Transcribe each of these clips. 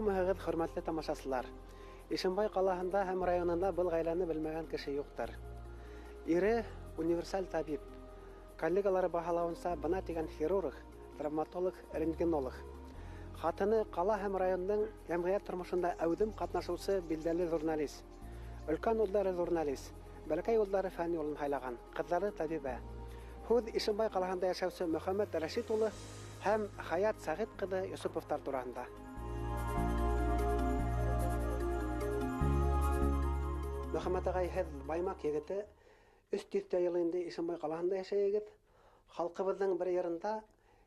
Һаумыһығыҙ, хөрмәтле тамашасылар! Ишембай ҡалаһында һәм районында был ғаиләне белмәгән кеше юҡтыр. Ире универсаль табип, коллегалары баһалауынса, бына тигән хирург, травматолог, рентгенолог. Хатыны ҡала һәм райондың йәмғиәт тормошонда әүҙем ҡатнашыусы билдәле журналист. Өлкән улдары журналист, бәләкәй улдары фән юлын һайлаған, ҡыҙҙары табибә. Һүҙ Ишембай ҡалаһында йәшәүсе Мөхәммәт Рәшит улы һәм Хаят Сәғит ҡыҙы Йосоповтар тураһында. Мөхәммәт ағай, һеҙ Баймаҡ егете, 3 тиҫтә йыл инде Ишембай ҡалаһында йәшәйегеҙ. Халҡыбыҙҙың бер йырында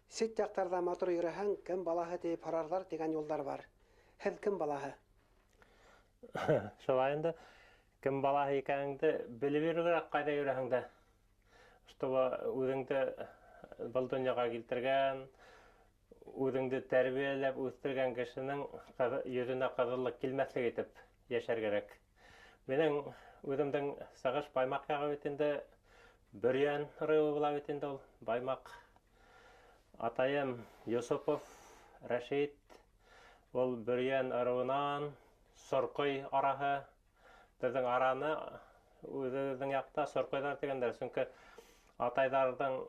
сит яҡтарҙа матур йөрөһәң, кем балаһы тиеп һорарҙар тигән юлдар бар. Һеҙ кем балаһы? Шулай инде, кем балаһы икәнеңде белеп йөрөргә ҡайҙа йөрөһәң дә. Чтобы үҙеңде был донъяға килтергән, үҙеңде тәрбиәләп үҫтергән кешенең йөҙөнә ҡыҙыллыҡ килмәҫлек итеп йәшәр кәрәк. Минең үҙемдең сығыш Баймаҡ яғы бит инде, Бөрйән ырыуы була бит инде ул, Баймаҡ. Атайым Йосопов Рәшит, ул Бөрйән ырыуынан, Сорҡой араһы. Беҙҙең араны үҙебеҙҙең яҡта Сорҡойҙар тигәндәр, сөнки атайҙарҙың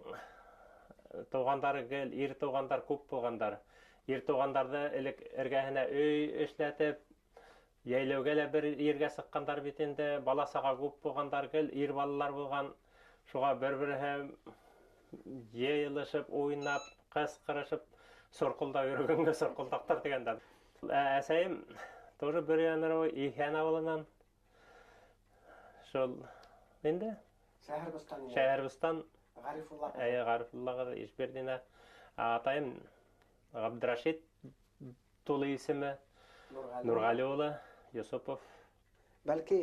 туғандары гел ир туғандар күп булғандар. Ир туғандарҙы элек эргәһенә өй эшләтеп, йәйләүгә лә бер ергә сыҡҡандар бит инде, бала-саға күп булғандар, гел ир балалар булған. Шуға бер-береһе йыйылышып, уйнап, ҡысҡырышып, сорҡолдап йөрөгәнгә сорҡолдаҡтар тигәндәр. Әсәйем тоже Бөрйән ырыуы, Иҫән ауылынан. Шул инде. Шәһәрбостан. Шәһәрбостан. Ғарифулла. Әйе, Ғарифулла ҡыҙы Ишбирҙина. Атайым Ғабдрашит тулы исеме. Нурғәли. Нурғәли улы Йосопов. Бәлки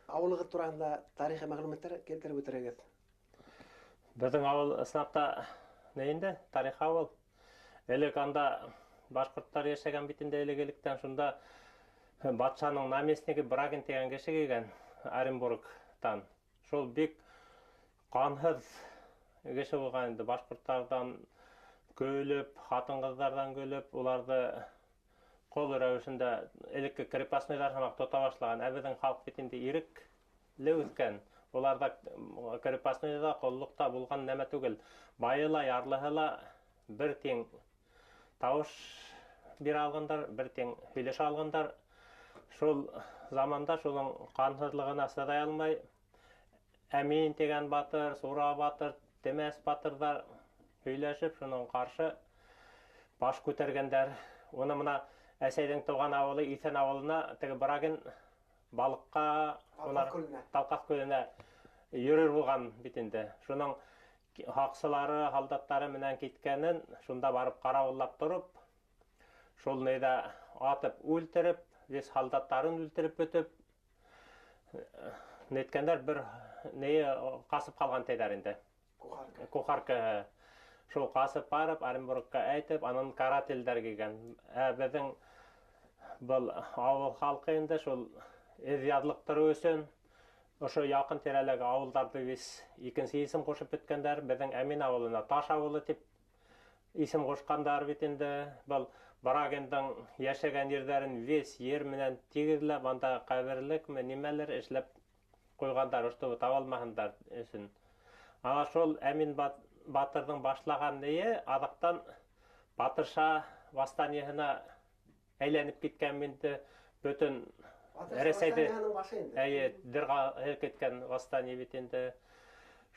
ауылығыҙ тураһында тарихи мәғлүмәттәр килтереп үтерегеҙ. Беҙҙең ауыл ысынлап та ни инде, тарихи ауыл. Элек анда башҡорттар йәшәгән бит инде элек-электән. Шунда батшаның наместнигі Брагин тигән кеше килгән Оренбургтан. Шул бик ҡанһыҙ кеше булған инде, башҡорттарҙан көлөп, ҡатын-ҡыҙҙарҙан көлөп, уларҙы ҡол рәүешендә элекке крепостныйҙар һымаҡ тота башлаған. Ә беҙҙең халыҡ бит инде ирекле үҫкән. Уларҙа крепостныйҙа, ҡоллоҡта булған нәмә түгел. Байы ла, ярлыһы ла бер тиң тауыш бирә алғандар, бер тиң һөйләшә алғандар. Шул заманда шуның ҡанһыҙлығына сыҙай алмай, Әмин тигән батыр, Сура батыр, Темәс батырҙар һөйләшеп, шуның ҡаршы баш күтәргәндәр. Уны мына әсәйҙең тыуған ауылы Иҫән ауылына теге Брагин балыҡҡа, Талҡаҫ улар күленә. Талҡаҫ күленә йөрөр булған бит инде. Шуның һаҡсылары, һалдаттары менән киткәнен шунда барып ҡарауыллап тороп, шул нейҙә атып үлтереп, вес һалдаттарын үлтереп бөтөп, неткәндәр, бер нейе ҡасып ҡалған тейҙәр инде. Кухарка. Кухарка. Шул ҡасып барып, Оренбургка әйтеп, анан карателдәр килгән. Ә беҙҙең был ауыл халҡы инде шул эҙ яҙлыҡтырыу өсөн ошо яҡын тирәләге ауылдарҙы вес икенсе исем ҡушып бөткәндәр. Беҙҙең Әмин ауылына Таш ауылы тип исем ҡушҡандар бит инде. Был Брагиндың йәшәгән ерҙәрен вес ер менән тигеҙләп, анда ҡәберлекме, нимәлер эшләп ҡуйғандар, чтобы таба алмаһындар өсөн. Ана шул Әмин батырҙың башлаған нейе аҙаҡтан Батырша восстаниеһына әйләнеп киткән инде. Бөтөн Батырша Рәсәйҙе восстаниеһының башы инде. Әйе, дырға һелкеткән восстание бит инде.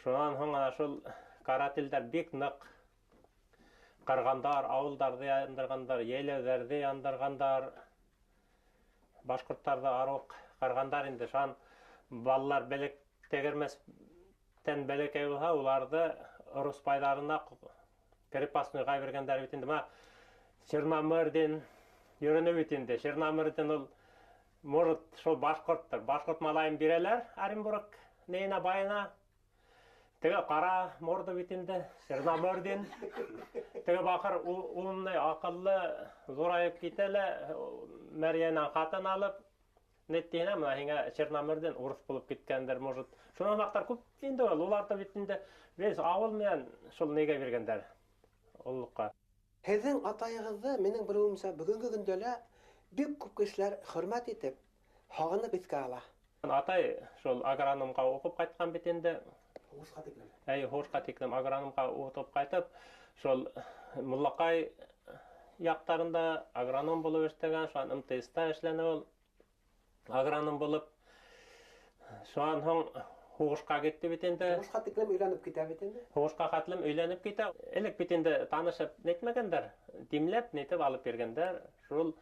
Шунан һуң ана шул карателдәр бик ныҡ ҡырғандар, ауылдарҙы яндырғандар, йәйләүҙәрҙе яндырғандар, башҡорттарҙы арыуыҡ ҡырғандар инде. Шунан балалар тегермәстән бәләкәй булһа, уларҙы рус байҙарына крепостныйға биргәндәр бит инде. Мына Черномырдин йөрөнө бит инде. Черномырдин ул, может, шул башҡорттыр. Башҡорт малайын бирәләр Оренбург нейенә, байына. Теге ҡара мордо бит инде, Черномырдин. Теге баҡыр умный, аҡыллы, ҙурайып китә лә, Мәрйәнән ҡатын алып, неттиһенә, мына һиңә Черномырдин урыҫ булып киткәндер, может. Шунан һымаҡтар күп инде ул. Уларҙы бит инде весь ауыл менән шул нейгә биргәндәр, ололоҡҡа. Һеҙҙең атайығыҙҙы, минең белеүемсә, бөгөнгө көндә лә Бик күп кешеләр хөрмәт итеп, һағынып иҫкә ала. Атай шул агрономға уҡып ҡайтҡан бит инде. Һуғышҡа тиклем. Әй, һуғышҡа тиклем агрономға уҡып ҡайтып, шул Муллаҡай яҡтарында агроном булып эшләгән, шунан МТС-та эшләне ул агроном булып. Шунан һуң һуғышҡа китте бит инде. Һуғышҡа тиклем өйләнеп китә бит инде. Һуғышҡа хәтлем өйләнеп китә. Элек бит инде танышып нитмәгәндәр, димләп нитеп алып биргәндәр. Шул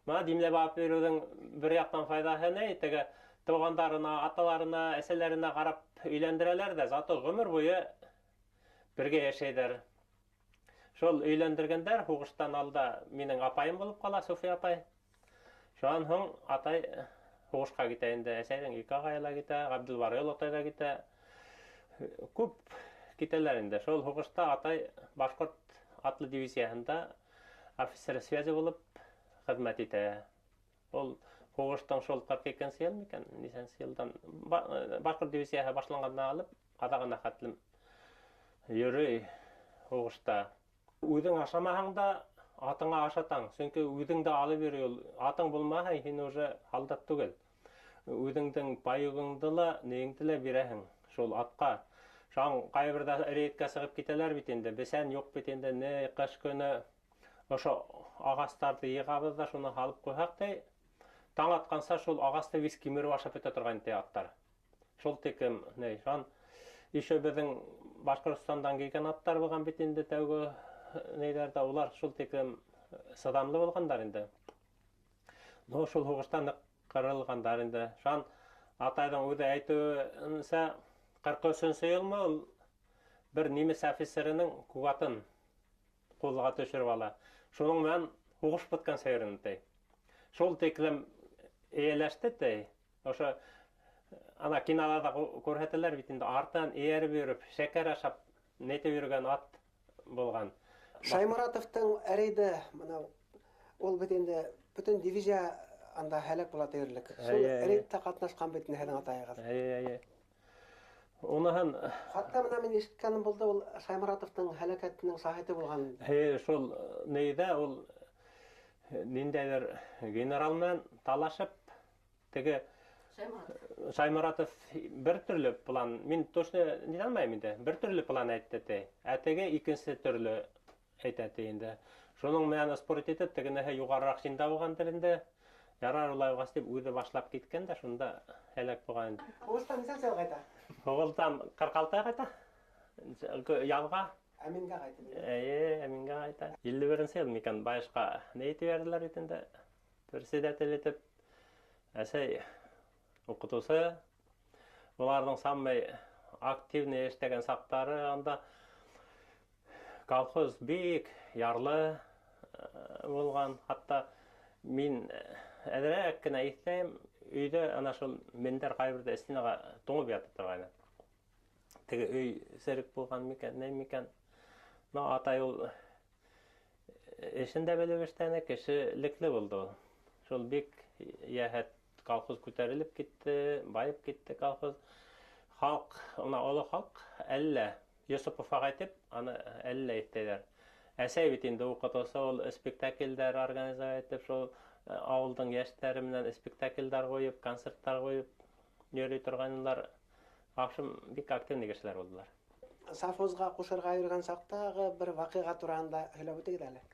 мына димләп алып биреүҙең бер яҡтан файҙаһы ни, теге туғандарына, аталарына, әсәләренә ҡарап өйләндерәләр ҙә, зато ғүмер буйы бергә йәшәйҙәр. Шул өйләндергәндәр, һуғыштан алда минең апайым булып ҡала, София апай. Шунан һуң атай һуғышҡа китә инде, әсәйҙең ике ағайы ла китә, Ғабделбарый олатай ҙа китә. Күп китәләр инде. Шул һуғышта атай башҡорт атлы дивизияһында офицер связи булып хеҙмәт итә. Ул һуғыштың шул 42-нсе йыл микән, нисәнсе йылдан башҡорт дивизияһы башланғандан алып аҙағына хәтлем йөрөй һуғышта. Үҙең ашамаһаң да атыңа ашатаң, сөнки үҙең дә алып йөрөй ул. Атың булмаһа, һин уже һалдат түгел. Үҙеңдең паёгыңды ла, нейеңде лә бирәһең шул атҡа. Шуның ҡайһы берҙә рейдка сығып китәләр бит инде, бесән юҡ бит инде, ни ҡыш көнө ошо ағастарҙы йығабыҙ ҙа шуны һалып ҡуйһаҡ ти, таң атҡанса шул ағасты вис кимереп ашап бөтә торған ти аттар. Шул тиклем ни, шунан еще беҙҙең Башҡортостандан килгән аттар булған бит инде тәүге нейҙәрҙә, улар шул тиклем сыҙамлы булғандар инде. Но шул һуғышта ныҡ ҡырылғандар инде. Шунан атайҙың үҙе әйтеүенсә, 43-нсе йылмы ул бер немец офицерының күгатын ҡулға төшөрөп ала. Шуның менән һуғыш бөткән сәйерен ти. Шул тиклем эйәләште ти. Ошо ана киноларҙа күрһәтәләр бит инде, артынан эйәреп йөрөп, шәкәр ашап нитеп йөрөгән ат булған. Шайморатовтың рейды, мына ул бит инде бөтөн дивизия анда һәләк була тиерлек. Шул рейдта ҡатнашҡан бит инде һеҙҙең атайығыҙ. Эйе. Уныһын хатта мына мин ишеткәнем булды, ул Шайморатовтың һәләкәтенең шаһиты булған. Эйе, шул нейҙә ул ниндәйҙер генерал менән талашып, теге Шайморатов бер төрлө план, мин точно ни алмайым инде, бер төрлө план әйтте ти. Ә теге икенсе төрлө әйтә ти инде. Шуның менән спорт итеп, тегенеһе юғарыраҡ чинда булғандыр инде. Ярар улай булғас тип үҙе башлап киткән дә шунда һәләк булған инде. Һуғыштан нисәнсе йыл ҡайта? Һуғыштан 46 ҡайта. Ялға. Әмингә ҡайтты. Эйе, Әмингә ҡайта. 51-нсе йыл микән Байышҡа ни итеп бирҙеләр бит инде? Председатель итеп. Әсәй уҡытыусы. Уларҙың самый активный эшләгән саҡтары анда колхоз бик ярлы булған. Хатта мин әҙерәк кенә иҫләйем, өйҙә ана шул мендәр ҡайһы берҙә стенаға туңып ята торғайны. Теге өй серек булған микән, ни микән? Но атай ул эшен дә белеп эшләне, кешелекле булды ул. Шул бик йәһәт колхоз күтәрелеп китте, байып китте колхоз. Халыҡ, уна оло халыҡ әллә Йосопов ағай тип, аны әллә иҫтәйҙәр. Әсәй бит инде уҡытыусы, ул спектаклдәр организовать итеп, шул ауылдың йәштәре менән спектаклдәр ҡуйып, концерттар ҡуйып йөрөй торғайнылар. В общем, бик активный кешеләр булдылар. Совхозға ҡушырға йөрөгән саҡтағы бер ваҡиға тураһында һөйләп үтегеҙ әле.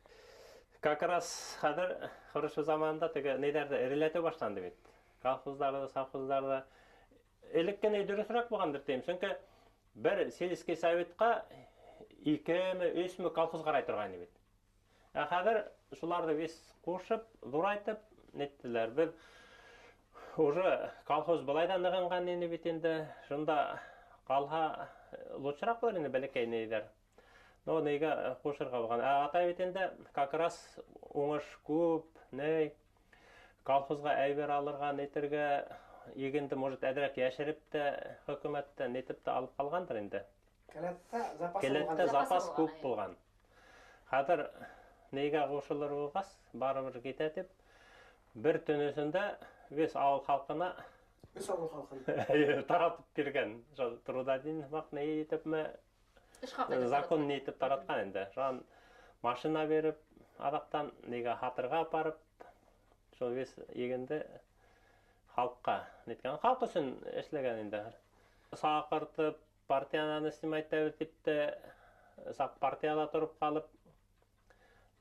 Как раз хәҙер Хрущев заманында теге нейҙәрҙе эреләтеү башланды бит. Колхоздарҙы, совхоздарҙы. Элекке ни дөрөҫөрәк булғандыр тием. Сөнки бер сельский советҡа 2-ме, 3-ме колхоз ҡарай торғайны бит. Ә хәҙер шуларҙы весь ҡушып, ҙурайтып неттеләр. Беҙ уже колхоз былай да нығынған ине бит инде. Шунда ҡалһа лучшыраҡ булыр ине бәләкәй нейҙәр. Но нейгә ҡушырға булған. Ә атай бит инде как раз уңыш күп, ней колхозға әйбер алырға, нетергә игенде, может, әҙерәк йәшереп тә хөкүмәттән нетеп тә алып ҡалғандыр инде. Келәттә запас Келәттә булған. запас Запас күп булған, булған. Хәҙер нейгә ҡушылыр булғас, барыбер китә тип, бер төн эсендә весь ауыл халҡына Весь ауыл халҡына. таратып биргән. Шул трудодень һымаҡ ни итепме, Эш хаҡы итеп закон таратҡан. ни итеп таратҡан инде. Шунан машина биреп, аҙаҡтан нейгә һатырға апарып, Шул весь игенде халҡҡа ниткән, халҡ өсөн эшләгән инде. Саҡыртып, партиянан снимать итәбеҙ тип тә, саҡ партияла тороп ҡалып,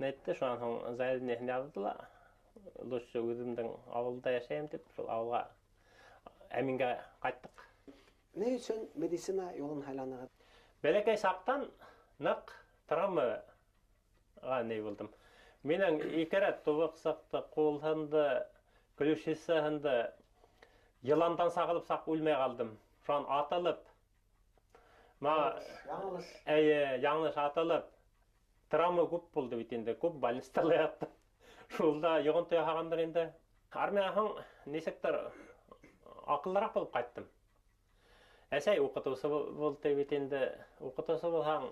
нитте, шунан һуң заявлениеһен яҙҙы ла, лучше үҙемдең ауылда йәшәйем тип, шул ауылға Әмингә ҡайттыҡ. Ни өсөн медицина юлын һайланығыҙ? Бәләкәй саҡтан ныҡ травмаға ни булдым. Минең ике рәт тубыҡ сыҡты, ҡул һынды, ключица һынды. Йыландан сағылып саҡ үлмәй ҡалдым. Шунан атылып, Яңылыш. Эйе, яңылыш атылып, травма күп булды бит инде, күп больницала яттым. Шул да йоғонто яһағандыр инде. Армиянан һуң нисектер аҡыллыраҡ булып ҡайттым. Әсәй уҡытыусы булды бит инде. Уҡытыусы булһаң,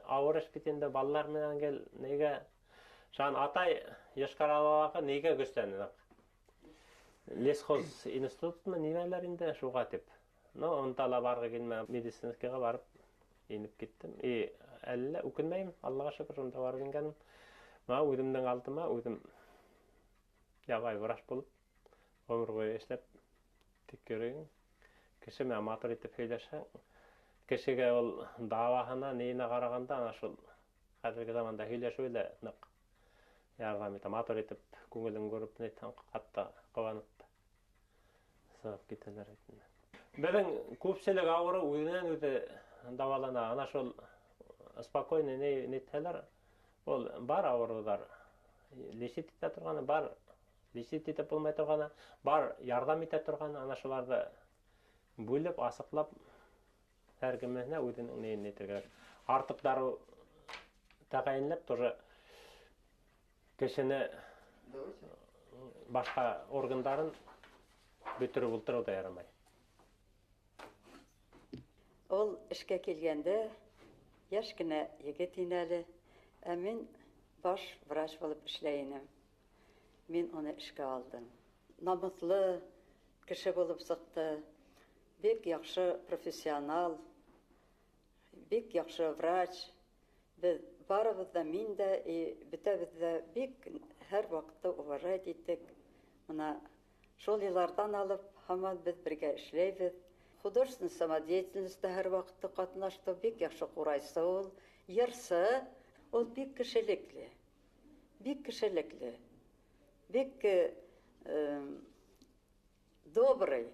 ауыр эш бит инде, балалар менән гел нигә. Шунан атай Йошкар-Олалағы нигә көсләне. Лесхоз институтмы нимәләр инде шуға тип. Ну, унда ла барғы килмә, медицинскийға барып инеп киттем. И әллә үкенмәйем, Аллаға шөкөр, унда барып ингәнем. Мына үҙемдең алдыма үҙем ябай врач булып, ғүмер буйы эшләп тик йөрөйөм. Кеше менән матур итеп һөйләшһәң, кешегә ул дауаһына, ниенә ҡарағанда, ана шул хәҙерге заманда һөйләшеү ҙә ныҡ ярҙам итә. Матур итеп күңелен күреп, нитһәң, хатта ҡыуанып сығып китәләр инде. Беҙҙең күпселек ауырыу үҙенән үҙе дауалана. Ана шул спокойно нитһәләр, ул бар ауырыуҙар лечить итә торғаны, бар лечить итеп булмай торғаны, бар ярҙам итә торғаны, ана шуларҙы бүлеп, асыҡлап һәр кеменә үҙенең нейен әйтергә кәрәк. Артыҡ дарыу тәғәйенләп тоже кешене башҡа органдарын бөтөрөп ултырыу ҙа ярамай. Ул эшкә килгәндә йәш кенә егет ине әле, ә мин баш врач булып эшләй инем. Мин уны эшкә алдым. Намыҫлы кеше булып сыҡты, бик яҡшы профессионал, бик яҡшы врач. Беҙ барыбыҙ ҙа, мин дә, и бөтәбеҙ ҙә бик һәр ваҡытта уважать иттек. Мына шул йылларҙан алып һаман беҙ бергә эшләйбеҙ. Художественный самодеятельностьта һәр ваҡытта ҡатнашты, бик яҡшы ҡурайсы ул, йырсы, ул бик кешелекле, бик кешелекле, бик добрый,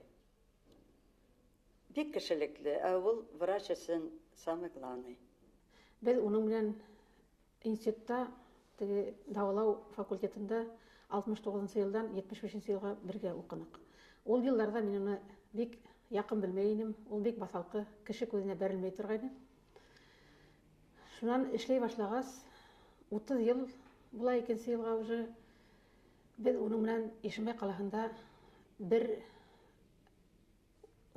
бик кешелекле, ә ул врач өсөн самый главный. Беҙ уның менән институтта, теге дауалау факультетында алтмыш туғыҙынсы йылдан етмеш бишенсе йылға бергә уҡыныҡ. Ул йылдарҙа мин уны бик яҡын белмәй инем, ул бик баҫалҡы, кеше күҙенә бәрелмәй торғайны. Шунан эшләй башлағас, 30 йыл була, икенсе йылға уже беҙ уның менән Ишембай ҡалаһында бер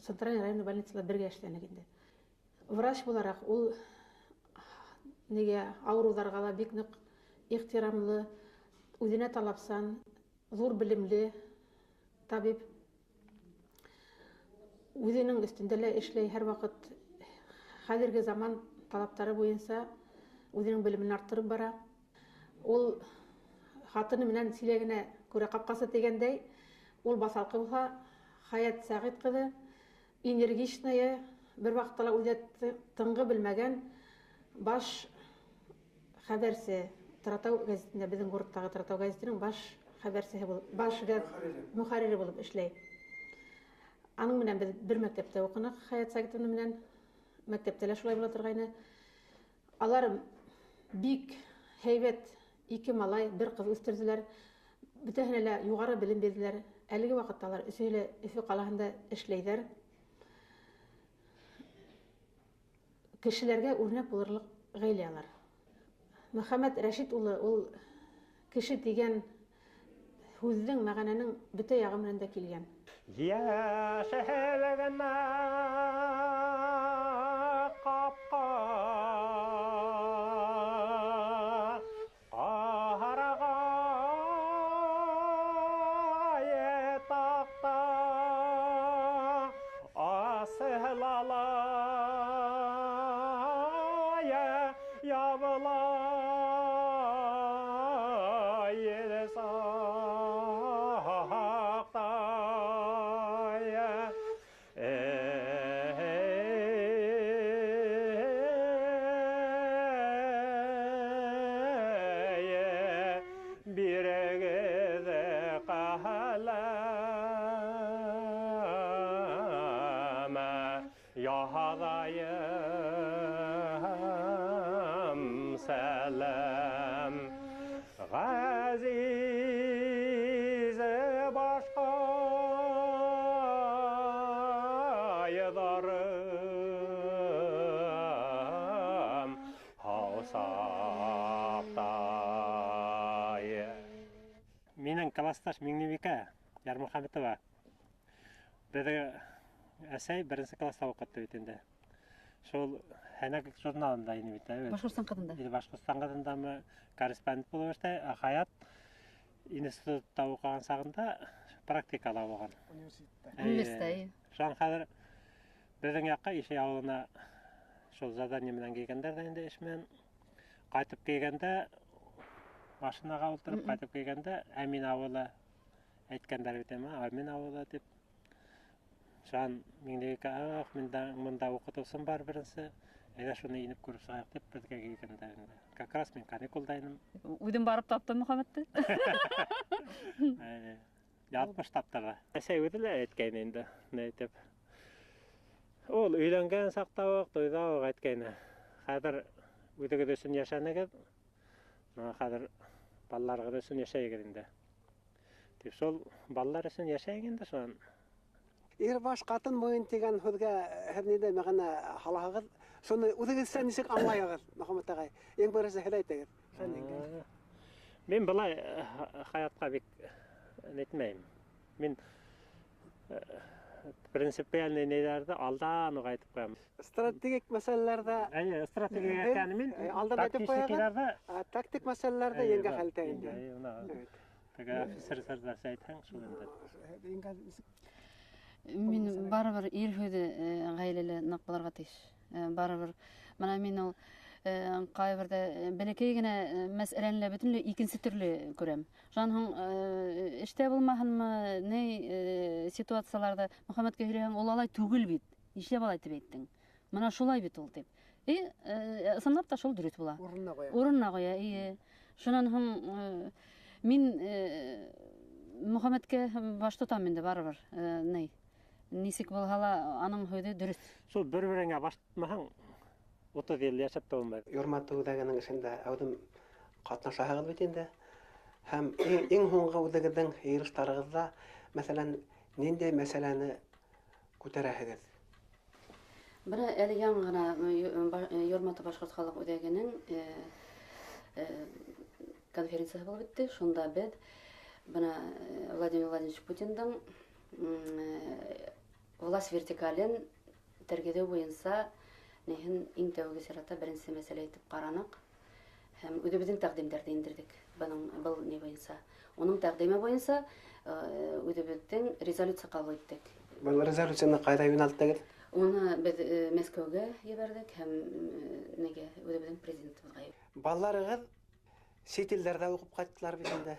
центральный районный больницала бергә эшләнек инде. Врач булараҡ ул нигә ауырыуҙарға ла бик ныҡ ихтирамлы, үҙенә талапсан, ҙур белемле табип. Үҙенең өҫтөндә лә эшләй һәр ваҡыт, хәҙерге заман талаптары буйынса үҙенең белемен арттырып бара. Ул хатыны менән силәгенә күрә ҡапҡасы тигәндәй, ул баҫалҡы булһа, Хаят Сәғит ҡыҙы энергичная, бер ваҡытта ла үҙе тынғы белмәгән баш хәбәрсе Торатау гәзитендә, беҙҙең городтағы Торатау гәзитенең баш хәбәрсеһе булып, баш мөхәррире булып эшләй. Аның менән беҙ бер мәктәптә уҡыныҡ, Хаят Сәғитовна менән. Мәктәптә лә шулай була торғайны. Алар бик һәйбәт ике малай, бер ҡыҙ үҫтерҙеләр. Бөтәһенә лә юғары белем бирҙеләр. Әлеге ваҡытта алар өсөһө лә Өфө ҡалаһында эшләйҙәр. Кешеләргә үрнәк булырлыҡ ғаилә алар. Мөхәммәт Рәшит улы ул кеше тигән һүҙҙең мәғәнәнең бөтә яғы менән дә килгән. Йәшәһәлегенә ҡапҡа ҡарағай таҡта асылалай ябылай Яһаҙайым сәләм. Ғәзиз башҡайҙарым, һау саҡтай. Минең класташ Миңнебикә Ярмөхәмәтова. Беҙҙең әсәй беренсе класта уҡытты бит инде. Шул Һәнәк журналында ине бит, әйе. Башҡортостан ҡыҙында. Или Башҡортостан ҡыҙындамы корреспондент булып эшләй, ә Хаят институтта уҡыған сағында практикала булған. Университетта. Университетта, эйе. Шунан хәҙер беҙҙең яҡҡа Ишәй ауылына шул задание менән килгәндәр ҙә инде эш менән. Ҡайтып килгәндә машинаға ултырып ҡайтып килгәндә Әмин ауылы әйткәндәр бит әмә, Әмин ауылы тип. Шунан Миңнебикә, ах, мында уҡытыусым бар беренсе, әйҙә шуны инеп күреп сығайыҡ тип беҙгә килгәндәр инде. Как раз мин каникулда инем. Үҙем барып таптым Мөхәммәтте. Әйе. Ятмыш таптырҙы. Әсәй үҙе лә әйткәйне инде, ни әйтеп. Ул өйләнгән саҡта уҡ, туйҙа уҡ әйткәйне. Хәҙер үҙегеҙ өсөн йәшәнегеҙ, бына хәҙер балаларығыҙ өсөн йәшәйегеҙ инде. Тип шул балалар өсөн йәшәйек инде шунан. Ир баш ҡатын муйын тигән һүҙгә һеҙ ниндәй мәғәнә һалаһығыҙ? Шуны үҙегеҙсә нисек аңлайһығыҙ, Мөхәммәт ағай? Иң беренсе һеҙ әйтегеҙ. Мин былай хаятҡа бик нитмәйем. Мин принципиальный нейҙәрҙе алдан уҡ әйтеп ҡуям. Стратегик мәсьәләләрҙә Эйе, стратегик әйткәнем мин. Алдан әйтеп ҡуяғыҙ. Тактикиларҙы Тактик мәсьәләләрҙе Эйе, еңгә бар. хәл итә инде. Эйе, уна. Evet. Теге офицерҙарҙа әйтһәң, шул инде. Еңгә нисек? Мин барыбер ир һүҙе ғаиләлә ныҡ булырға тейеш. Барыбер бына мин ул ҡайберҙә бәләкәй генә мәсьәләне лә бөтөнләй икенсе төрлө күрәм. Шунан һуң эштә булмаһынмы, ни ситуацияларҙа Мөхәммәткә һөйләһәң, ул алай түгел бит. Нишләп алай тип әйттең? Бына шулай бит ул тип. Ысынлап та шул дөрөҫ була. Урынына ҡуя. Урынына ҡуя, эйе. Шунан һуң мин Мөхәммәткә баш тотам инде барыбер. Ни? Нисек булһа ла аның һүҙе дөрөҫ. Шул бер-береңә баш тотмаһаң, 30 йыл йәшәп тә булмай. Йорматы үҙәгенең эшендә әүҙем ҡатнашаһығыҙ бит инде. Һәм иң һуңғы үҙегеҙҙең йыйылыштарығыҙҙа, мәҫәлән, ниндәй мәсьәләне күтәрәһегеҙ? Бына әле яңы ғына Йорматы башҡорт халыҡ үҙәгенең конференцияһы булып үтте. Шунда беҙ бына Владимир Владимирович Путиндың власть вертикален тергеҙеү буйынса ниһен иң тәүге сиратта беренсе мәсьәлә итеп ҡараныҡ һәм үҙебеҙҙең тәҡдимдәрҙе индерҙек. Бының был ни буйынса. Уның тәҡдиме буйынса үҙебеҙҙең резолюция ҡабул иттек. Был резолюцияны ҡайҙа йүнәлттегеҙ? Уны беҙ Мәскәүгә ебәрҙек һәм нигә үҙебеҙҙең президентыбыҙға ебәрҙек. Балаларығыҙ сит илдәрҙә уҡып ҡайттылар бит инде.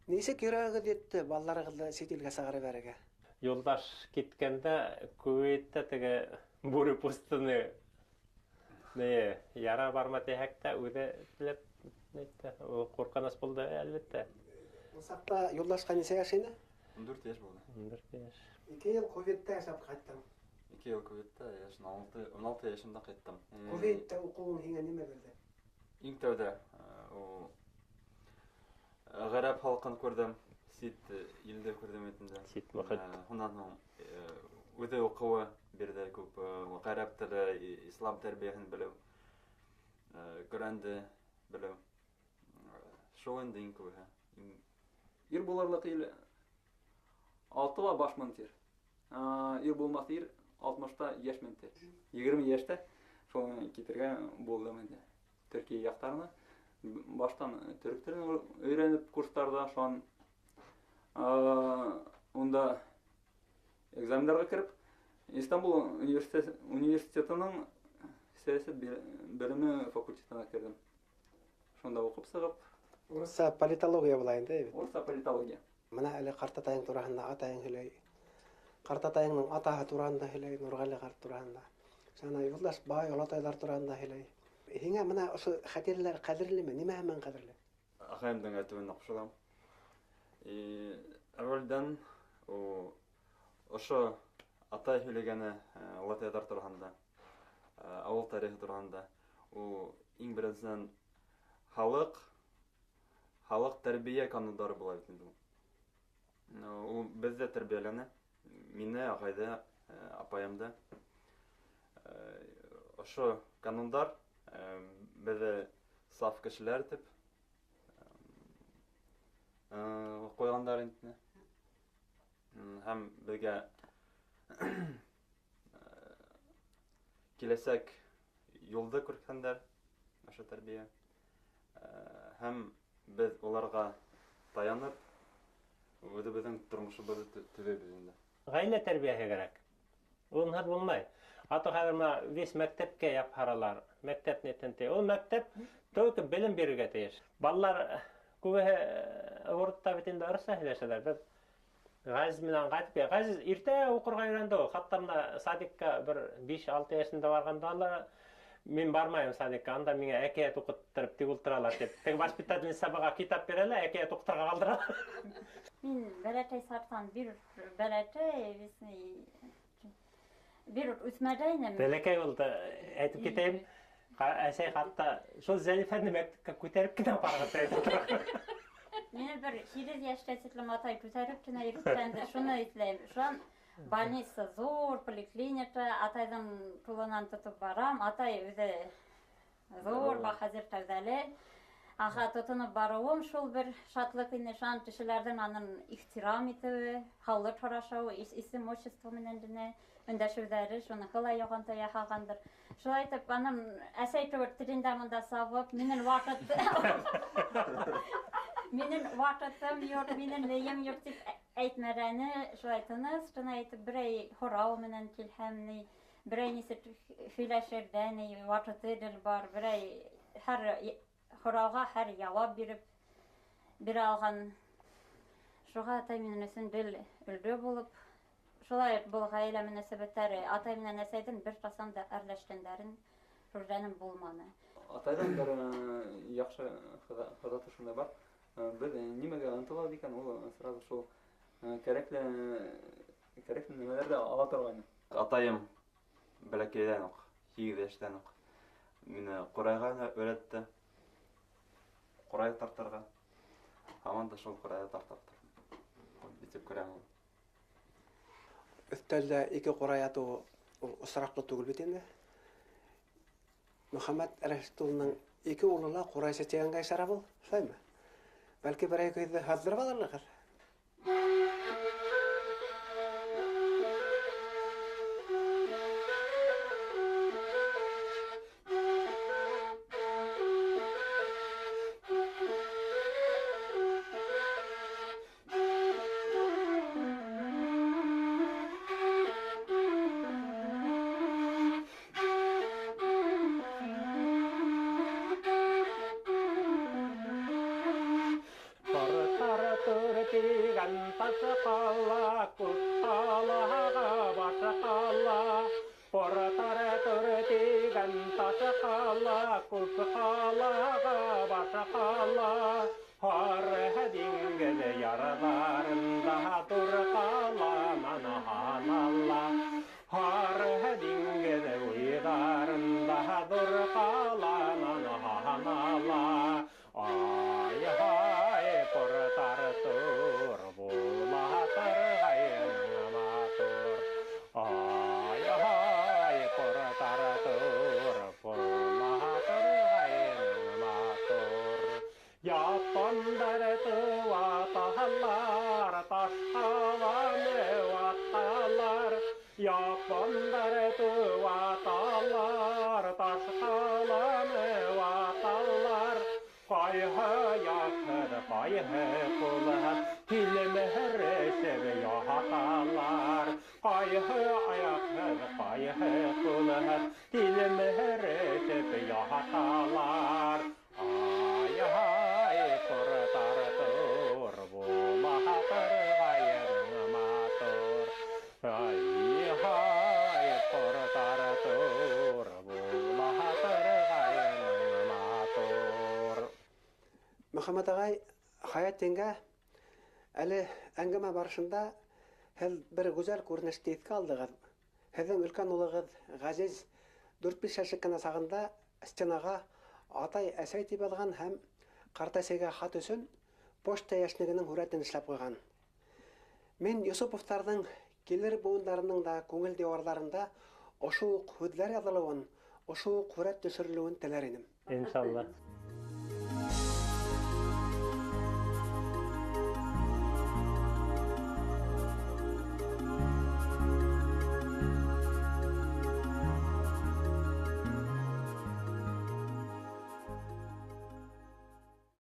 Нисек йөрәгегеҙ етте балаларығыҙҙы сит илгә сығарып ебәрергә? Юлдаш киткәндә Кувейтта теге бүре пустыны не яра барма тиһәк тә үҙе теләп нитте. Ул ҡурҡыныс булды, әлбиттә. Ул саҡта Юлдашҡа нисә йәш ине? 14 йәш булды. 14 йәш. 2 йыл Кувейтта йәшәп ҡайттың. 2 йыл Кувейтта йәш, ун алты йәшемдә ҡайттым. Кувейтта уҡыуың һиңә нимә бирҙе? Иң тәүҙә ул ғәрәп халҡын күрҙем, сит илде күрҙем итендә. Сит мөхит. Унан һуң үҙе уҡыуы бирҙе күп, ғәрәп теле, ислам тәрбиәһен белеү, Ҡөрьәнде белеү. Шул инде иң күбеһе. Ир булырлыҡ ил алтыла баш мең тир. Ир булмаҫ ир алтмышта йәш мең тир. 20 йәштә шул китергә булдым инде. Төркиә яҡтарына. Баштан төрөк телен өйрәнеп курстарҙа, шунан, унда экзамендарға кереп, Истанбул университетының сәйәсәт белеме факультетына керҙем. Шунда уҡып сығып. Урыҫса политология була инде, бит? Урыҫса политология. Бына әле ҡартатайың тураһында атайың һөйләй. Ҡартатайыңдың атаһы тураһында һөйләй, Нурғәле ҡарт тураһында. Шунан Юлдаш бай, олатайлар тураһында һөйләй. Һиңә бына ошо хәтирәләр ҡәҙерлеме? Нимәһе менән ҡәҙерле? Ағайымдың әйтеүенә ҡушылам. Әүәлдән ошо Атай һөйләгәне олатайҙар тураһында, ауыл тарихы тураһында. Ул иң беренсенән халыҡ тәрбиә канундары була бит инде ул. Ул беҙҙе тәрбиәләне, мине, ағайҙы, апайымды. Ошо канундар беҙҙе саф кешеләр итеп ҡуйғандар инде. Һәм беҙгә киләсәк юлды күрһәткәндәр ошо тәрбиә. Һәм беҙ уларға таянып үҙебеҙҙең тормошобоҙҙо төҙөйбөҙ инде. Ғаилә тәрбиәһе кәрәк. Унһыҙ булмай. Ато хәҙер бына весь мәктәпкә япһаралар. Мәктәп нитенте. Ул мәктәп только белем бирергә тейеш. Балалар күбеһе уртта бит инде урыҫса һөйләшәләр. Беҙ Ғәзиз менән ҡайтып килә. Ғәзиз иртә уҡырға өйрәнде ул. Хатта бына садикка бер 5-6 йәшендә барғанда ла мин бармайым садикка, анда миңә әкиәт уҡыттырып тик ултыралар тип. Теге воспитательница быға китап бирә лә, әкиәт уҡытырға ҡалдыра. Мин бәләкәй саҡтан бер бәләкәй, бер үҫмәдә инем. Бәләкәй булды, әйтеп китәйем. Әсәй хатта шул Зәлифәне мәктәпкә күтәреп кенә барырға әйтеп тора. Мине бер 8 йәштә тиклем атай күтәреп кенә йөрөткәндер, шуны иҫләйем. Шунан больница ҙур, поликлиника, атайҙың ҡулынан тотоп барам. Атай үҙе ҙур, баһадир кәүҙәле. Аға тотоноп барыуым шул бер шатлыҡ ине. Шунан кешеләрҙең анын ихтирам итеүе, һаулыҡ һорашыуы, исем, отчество менән генә өндәшеүҙәре, шуныһы ла йоғонто яһағандыр. Шулай итеп, анын әсәй кеүек телендә мында сабып, минең ваҡыт минең ваҡытым юҡ, минең нейем юҡ тип әйтмәгәне, шулай тыныс ҡына әйтеп, берәй һорау менән килһәм ни, берәй нисек һөйләшерҙә ни, ваҡыты бар, берәй һәр һорауға һәр яуап биреп бирә алған. Шуға атай минең өсөн бел өлгө булып, шулай уҡ был ғаилә мөнәсәбәттәре атай менән әсәйҙең бер ҡасан да әрләшкәндәрен күргәнем булманы. Атайҙан бер яҡшы ғәҙәте шундай бар. Беҙ нимәгә ынтылабыҙ икән, ул сразу шул кәрәкле нәмәләрҙе ала торғайны. Атайым бәләкәйҙән үк, 8 йәштән үк мине ҡурайға өйрәтте. Ҡурай тартырға. Һаман да шул ҡурайҙы тартып тор. Битеп күрәм ул. Өҫтәлдә ике ҡурай атыу ул осраҡлы түгел бит инде. Мөхәммәт Рәшит улының ике улы ла ҡурайсы тигәнгә ишара был, шулаймы? Бәлки берәй көйҙө һаҙҙырып алырлығыҙ. Мөхәммәт ағай, Хаят еңгә, әле әңгәмә барышында Һеҙ бер гүзәл күренеште иҫкә алдығыҙ. Һеҙҙең өлкән улығыҙ Ғәзиз 4-5 йәшлек кенә сағында стенаға атай, әсәй тип яҙған һәм ҡартәсәйгә хат өсөн почта йәшнигенең һүрәтен эшләп ҡуйған. Мин Йосоповтарҙың килер быуындарының да күңел диуарҙарында ошо уҡ һүҙҙәр яҙылыуын, ошо уҡ һүрәт төшөрөлөүен теләр инем. Иншалла.